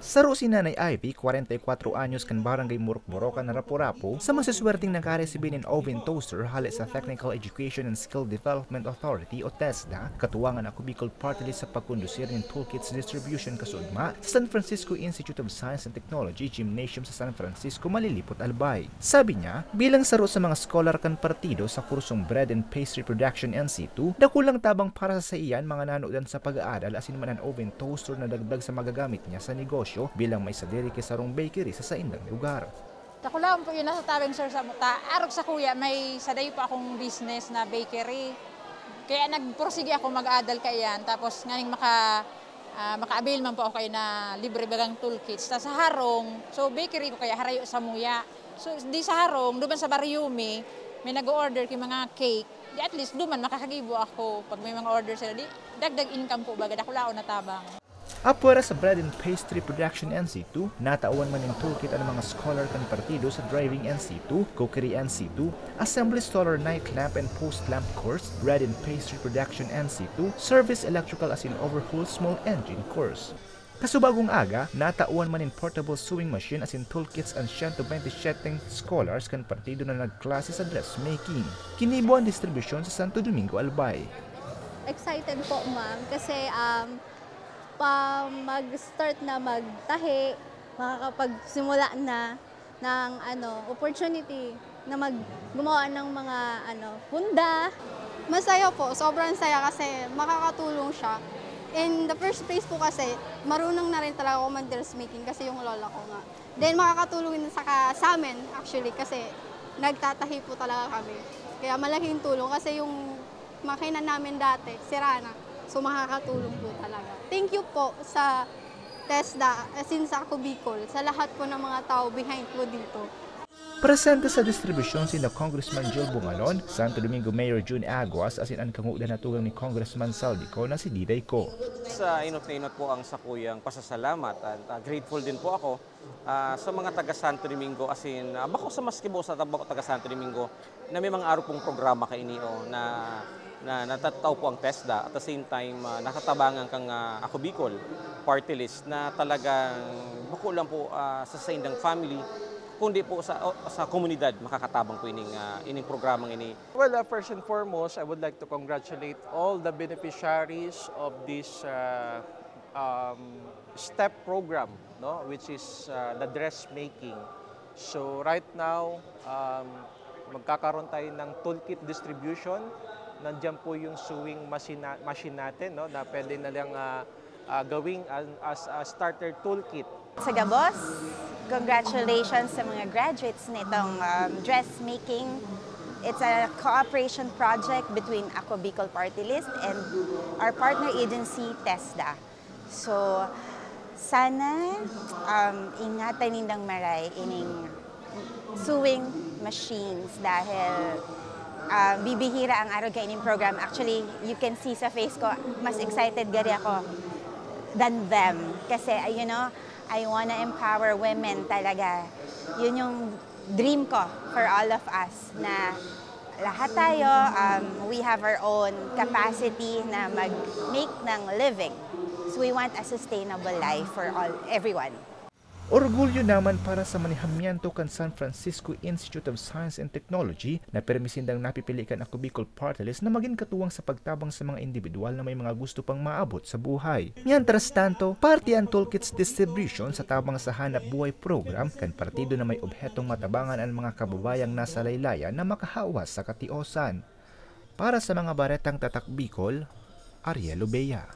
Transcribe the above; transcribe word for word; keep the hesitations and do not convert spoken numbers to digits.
Saro si Nanay Ivy, kwarenta y kwatro anyos, kan Barangay Murok-Borokan, Rapu-Rapu, sa masuswerteng nakaresibi nin oven toaster hale sa Technical Education and Skill Development Authority o TESDA, katuwangan ako Bicol Party List sa pagkondusir nin toolkits distribution kasuodma sa San Francisco Institute of Science and Technology Gymnasium sa San Francisco, Malilipot, Albay. Sabi niya, bilang saro sa mga scholar kan partido sa kursong Bread and Pastry Production N C two, dakulang tabang para sa saiyan mga nanodan sa pag-aaral asin man an oven toaster na dagdag sa magagamit niya sa negosyo bilang may sadiri ki sarong bakery sa saindang lugar. Dakulaon po yun nasa tabang, sir, sa muta. Arog sa kuya, may sadayo po akong business na bakery. Kaya nagpursige ako mag-adal kaiyan. Tapos nganing maka, ah, maka-avail man po ako kayo na libre bagang toolkits. Ta sa harong, so bakery ko kaya harayo sa muya. So di sa harong, duman sa baryo mi, may nag-order ki mga cake. Di at least duman makakagibo ako pag may mga order sila. Di dagdag income po baga, dakulaon na tabang. Apwera sa Bread and Pastry Production N C two, natawan man nin toolkit an mga scholar kan partido sa Driving N C two, Cookery N C two, Assembly Solar Night Lamp and Post Lamp Course, Bread and Pastry Production N C two, Service Electrical asin Overhaul Small Engine Course. Kasubagong aga, natawan man nin portable sewing machine asin toolkits an siyento bente siyete scholars kan partido na nagklase sa dressmaking. Ginibo an distribusyon sa Santo Domingo, Albay. Excited po, ma'am, kasi, um, pa mag-start na magtahi, makakapagsimula na ng, ano, opportunity na mag-, gumawa ng mga, ano, hunda. Masaya po, sobrang saya kasi makakatulong siya. In the first place po kasi, marunong na rin talaga ako mag-dressmaking kasi yung lola ko nga. Then makakatulong yun sa ka-, sa amin, actually, kasi nagtatahi po talaga kami. Kaya malaking tulong kasi yung makina namin dati, sira na. So, makakatulong po talaga. Thank you po sa TESDA, as in sa Ako Bicol, sa lahat po ng mga tao behind po dito. Presente sa distribusyon sina Congressman Joe Bungalon, Santo Domingo Mayor Jun Aguas, asin an kangudan na tugang ni Congressman Saldico na si Diday Co. Sa inot na inot po ang sakuyang pasasalamat at, ah, grateful din po ako, ah, sa mga taga Santo Domingo, asin, ah, bako sa maski po sa bako taga Santo Domingo, na may mga arog pong programa kaini, o, na, na natatao po ang TESDA. At the same time, ah, natatabangan kang, ah, Ako Bicol Party List na talagang bako lang po, ah, sa saindang family, kundi po sa, o, sa komunidad makakatabang po ining, ah, ining programang ini. Well, uh, first and foremost, I would like to congratulate all the beneficiaries of this, uh, um, STEP program, no, which is, uh, the dressmaking. So right now, um, magkakaroon tayo ng toolkit distribution. Nandiyan po yung sewing machine na-, machine natin, no, na pwede na lang, ah, ah, gawing an-, as a starter toolkit. Sa gabos, congratulations sa mga graduates nitong, um, dressmaking. It's a cooperation project between Ako Bicol Party List and our partner agency, TESDA. So, sana, um, ingatan nindang maray ining sewing machines dahil, ah, bibihira ang arog kaining program. Actually, you can see sa face ko, mas excited gari ako than them. Kasi, ah, you know, I wanna empower women talaga. Yun yung dream ko for all of us na lahat tayo, um, we have our own capacity na mag-make ng living. So we want a sustainable life for all, everyone. Orgulyo naman para sa manihamiento kan San Francisco Institute of Science and Technology na pirmi sindang napipili kan Ako Bicol Party List na magin katuwang sa pagtabang sa mga indibidwal na may mga gusto pang maabot sa buhay. Mientras tanto, parte an toolkits distribution sa Tabang sa Hanap Buhay program kan partido na may obhetong matabangan an mga kababayang nasa laylayan na makahawas sa katiosan. Para sa mga baretang Tatak Bicol, Ariel Obeya.